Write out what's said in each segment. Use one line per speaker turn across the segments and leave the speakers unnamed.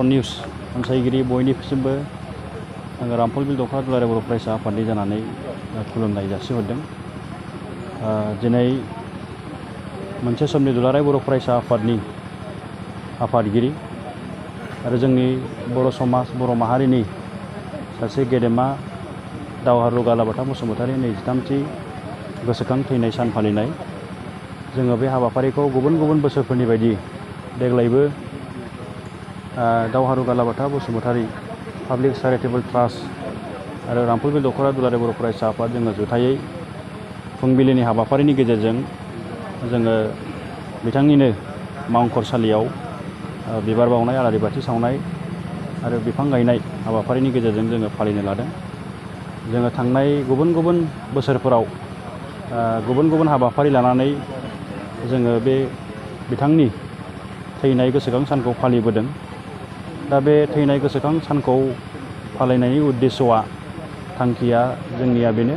बर' news अनसायगिरि बयनिसिमबो आङो रामफलबिल दख'रा दुलाराय बर' फरायसा आफादनि जानानै खुलुमनाय जासिहरदों। दिनै मोनसे समनि दुलाराय बर' फरायसा आफादनि आफादगिरि आरो जोंनि बर' समाज बर' माहारिनि सासे गेदेमा दावहारु गालाबाथा बसुमतारी 23थि गोसोखां थैनाय सान फालिनाय। जोङो बे हाबाफारिखौ गुबुन गुबुन बोसोरफोरनि बायदि देग्लायबो दावहारु गालाबाथा बसुमतारी पाब्लिक चेरिटेबल ट्रास्ट आरो रामफलबिल दख'रा दुलाराय बर' फरायसा आफाद जोङो जथायै फुंबिलिनि हाबाफारिनि गेजेरजों जोङो बिथांनिनो मावख'रसालियाव बिबार बावनाय आलारि बाथि सावनाय आरो बिफां गायनाय हाबाफारिनि गेजेरजों जोङो फालिनो लादों। जोङो थांनाय गुबुन गुबुन बोसोरफोराव गुबुन गुबुन हाबाफारि लानानै जोङो बे बिथांनि थैनाय गोसोखां सानखौ फालिबोदों। दा बे थैनाय गोसोखां सानखौ फालिनायनि उद्देश्यआ थांखिया जोंनिया बेनो,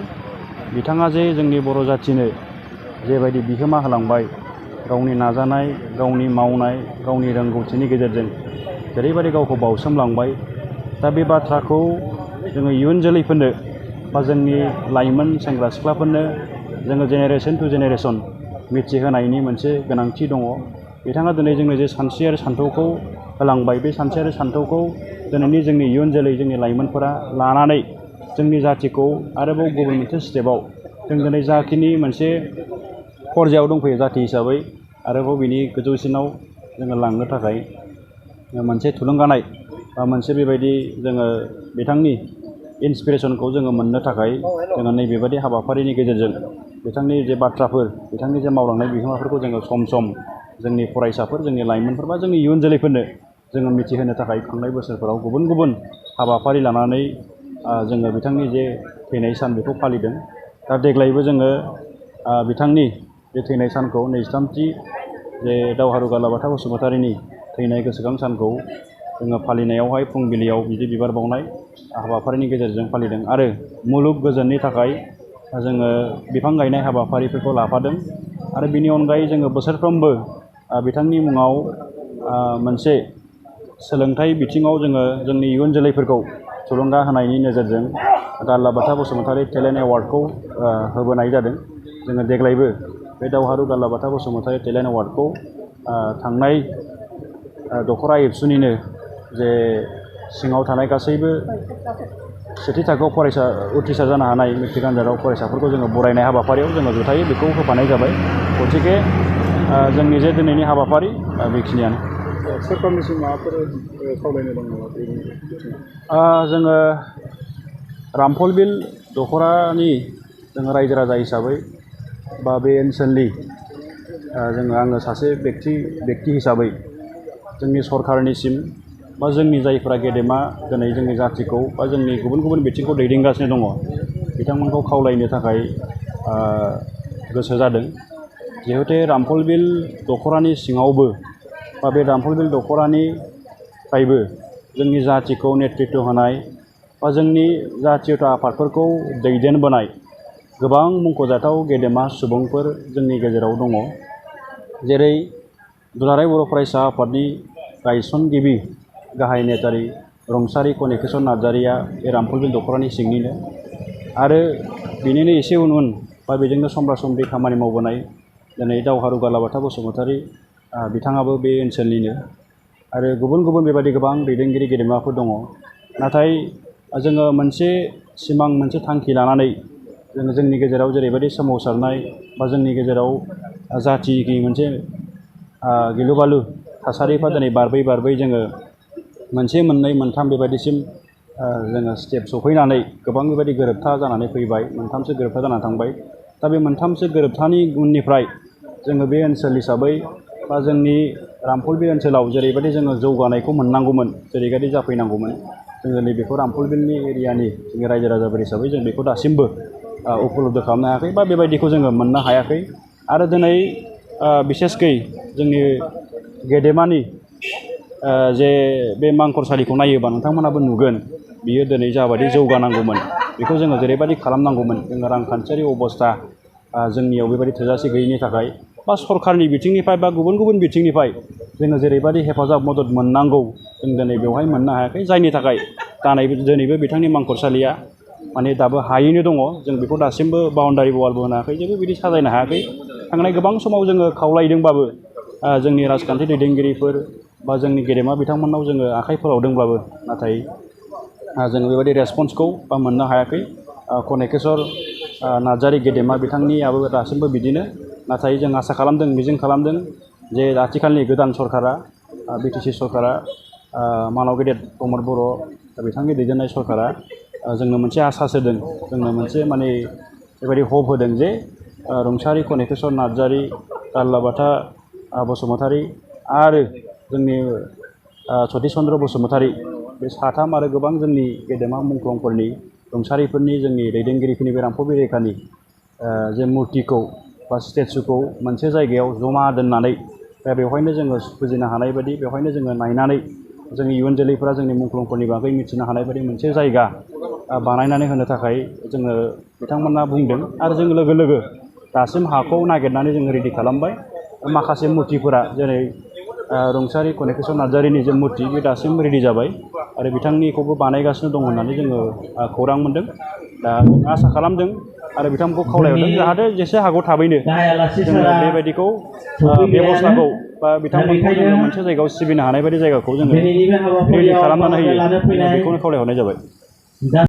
बिथाङा जे जोंनि बर' जाथिनो जेबायदि बिहोमा होलांबाय, गावनि नाजानाय गावनि मावनाय गावनि रोंगौथिनि गेजेरजों जेरैबायदि गावखौ बाउसोमलांबाय, दा बे बाथ्राखौ जोङो इयुन जोलैफोरनो बा जोंनि लाइमोन सेंग्रा सिख्लाफोरनो जोङो जेनेरेसन टु जेनेरेसन मिथिहोनायनि मोनसे गोनांथि दङ। बिथाङा दिनै जोंनो जे सानस्रि आरो सान्थौखौ होलांबाय, बे सानस्रि आरो सान्थौखौ दिनैनि जोंनि इयुन जोलै जोंनि लाइमोनफोरा लानानै जोंनि जाथिखौ आरोबाव गुबुन मोनसे स्टेपाव जों दिनै जाखिनि मोनसे पर्यायाव दंफैयो जाथि हिसाबै आरोबाव बिनि गोजौसिनाव जोङो लांनो थाखाय मोनसे थुलुंगानाय बा मोनसे बेबायदि जोङो बिथांनि इन्सपिरेसनखौ जोङो मोननो थाखाय जोङो नैबेबायदि हाबाफारिनि गेजेरजों बिथांनि जे बाथ्राफोर बिथांनि जे मावलांनाय बिहोमाफोरखौ जोङो सम सम जोंनि फरायसाफोर जोंनि लाइमोनफोर बा जोंनि इयुन जोलैफोरनो जोङो मिथिहोनो थाखाय थांनाय बोसोरफोराव गुबुन गुबुन हाबाफारि लानानै जोङो बिथांनि जे थैनाय सान बेखौ फालिदों। दा देग्लायबो जोङो बिथांनि जे थैनाय सानखौ 23थि जे दावहारु गालाबाथा बसुमतारीनि थैनाय गोसोखां सानखौ जोङो फालिनायावहाय फुंबिलियाव बिदि बिबार बावनाय हाबाफारिनि गेजेरजों फालिदों आरो मुलुग गोजोननि थाखाय जोङो बिफां गायनाय हाबाफारिफोरखौ लाफादों। आरो बिनि अनगायै जोङो बोसोरफ्रोमबो बिथांनि मुङाव मोनसे सोलोंथाइ बिथिङाव जोङो जोंनि इयुन जोलैफोरखौ थुलुंगा होनायनि नोजोरजों गालाबाथा बसुमतारी टेलेन्ट एवार्डखौ होबोनाय जादों। जोङो देग्लायबो बे दावहारु गालाबाथा बसुमतारी टेलेन्ट एवार्डखौ थांनाय दख'रा एबसुनिनो जे सिङाव थानाय गासैबो सेथि थाखोआव फरायसा उथ्रिसार जानो हानाय मेट्रिक आनजादाव फरायसाफोरखौ जोङो बरायनाय हाबाफारियाव जोङो जथायै बेखौ होफानाय जाबाय। गथिखे जोंनि जे दिनैनि हाबाफारि बेखिनियानो।
सोरखारनिसिम माबाफोर खावलायनो दं नामा?
जोङो रामफलबिल दख'रानि जोङो रायजो राजा हिसाबै बा बे ओनसोलनि आङो सासे बेक्ति हिसाबै जोंनि सरकारनिसिम बा जोंनि जायफ्रा गेदेमा दिनै जोंनि जाथिखौ बा जोंनि गुबुन गुबुन बिथिंखौ दैदेनगासिनो दङ बिथांमोनखौ खावलायनो थाखाय गोसो जादों। जिहेतु रामफलबिल दख'रानि सिङावबो बा बे रामफलबिल दख'रानिफ्रायबो जोंनि जाथिखौ नेतृत्व होनाय बा जोंनि जातीयता आफादफोरखौ दैदेनबोनाय गोबां मुंख'जाथाव गेदेमा सुबुंफोर जोंनि गेजेराव दङ। जेरै दुलाराय बर' फरायसा आफादनि गायसनगिरि गाहाय नेहाथारि रुंसारि कनिकेश्वर नार्जारिया बे रामफलबिल दख'रानि सिंनिनो आरो बिनिनो एसे उन उन बा बेजोंनो समब्रा समब्रि खामानि मावबोनाय दिनै दावहारु गालाबाथा बसुमतारी बिथाङाबो बे ओनसोलनिनो आरो गुबुन गुबुन बेबायदि गोबां दैदेनगिरि गेदेमाफोर दङ। नाथाय जोङो मोनसे सिमां मोनसे थांखि लानानै जोङो जोंनि गेजेराव जेरैबायदि सोमावसारनाय बा जोंनि गेजेराव जाथिनि मोनसे गिलु बालु थासारिफ्रा दिनै बारबै जोङो मोनसे मोननै मोनथाम बेबायदिसिम जोङो स्टेप सफैनानै गोबां बेबायदि गोरोबथा जानानै फैबाय। मोनथामसो गोरोबथा जानानै थांबाय। दा बे मोनथामसो गोरोबथानि उननिफ्राय जोङो बे ओनसोल हिसाबै बा जोंनि रामफलबिल ओनसोलाव जेरैबायदि जोङो जौगानायखौ मोननांगौमोन जेरैबायदि जाफैनांगौमोन जोङो नैबेखौ रामफलबिलनि एरियानि जोंनि रायजो राजाफोर हिसाबै जों बेखौ दासिमबो उपलब्ध खालामनो हायाखै बा बेबायदिखौ जोङो मोननो हायाखै। आरो दिनै बिसेसकै जोंनि गेदेमानि जे बे मांखरसालिखौ नायोबा नोंथांमोनाबो नुगोन बियो दिनै जाबायदि जौगानांगौमोन बेखौ जोङो जेरैबायदि खालामनांगौमोन जोङो रांखान्थियारि अबस्था जोंनियाव बेबायदि थोजासे गैयैनि थाखाय बा सरकारनि बिथिंनिफ्राय बा गुबुन गुबुन बिथिंनिफ्राय जोङो जेरैबायदि हेफाजाब मदद मोननांगौ जों दिनै बेवहाय मोननो हायाखै, जायनि थाखाय दिनैबो बिथांनि मांखरसालिया माने दाबो हायैनो दङ। जों बेखौ दासिमबो बाउन्डारि वालबो होनो हायाखै, जेबो बिदि साजायनो हायाखै। थांनाय गोबां समाव जोङो खावलायदोंबाबो जोंनि राजखान्थि दैदेनगिरिफोर बा जोंनि गेदेमा बिथांमोननाव जोङो आखाइ फोलावदोंब्लाबो नाथाय जोङो बेबायदि रेसपन्सखौ बा मोननो हायाखै। कनेकेश्वर नार्जारि गेदेमा बिथांनियाबो दासिमबो बिदिनो। नाथाय जों आसा खालामदों, मिजिं खालामदों जे आथिखालनि गोदान सरकारा BTC सरकारा मानाव गेदेर प्रमद बर' बिथांनि दैदेननाय सरकारा जोंनो मोनसे आसा होदों, जोंनो मोनसे माने बेबायदि हप होदों जे रुंसारि कनेकेश्वर नार्जारि, गारलाबाथा बसुमतारी आरो जोंनि सतिश चन्द्र बसुमतारी, बे साथाम आरो गोबां जोंनि गेदेमा मुंख्लंफोरनि रुंसारिफोरनि जोंनि दैदेनगिरिफोरनि बे रामफ'बि रैखानि जे मुर्तिखौ बा स्टेचुखौ मोनसे जायगायाव जमा दोननानै बेवहायनो जोङो फुजिनो हानाय बायदि, बेवहायनो जोङो नायनानै जोंनि इयुन जोलैफोरा जोंनि मुंख्लंफोरनि बागै मिथिनो हानाय बायदि मोनसे जायगा बानायनानै होनो थाखाय जोङो बिथांमोना बुंदों। आरो जों लोगो लोगो दासिम हाखौ नागिरनानै जोङो रेडि खालामबाय। माखासे मुर्तिफोरा जेरै रुंसारि कनेकेश्वर नार्जारिनि जे मुर्ति बे दासिम रेडि जाबाय आरो बिथांनिखौबो बानायगासिनो दं होननानै जोङो खौरां मोनदों। दा आसा खालामदों आरो बिथांमोनखौ खावलायहरदों जाहाथे जेसे हागौ थाबैनो जोङो बेबायदिखौ बेबस्थाखौ बा बिथांमोनखौ जोङो मोनसे जायगायाव सिबिनो हानाय बायदि जायगाखौ जोङो रेडि खालामनानै होयो। बेखौनो खावलायहरनाय जाबाय।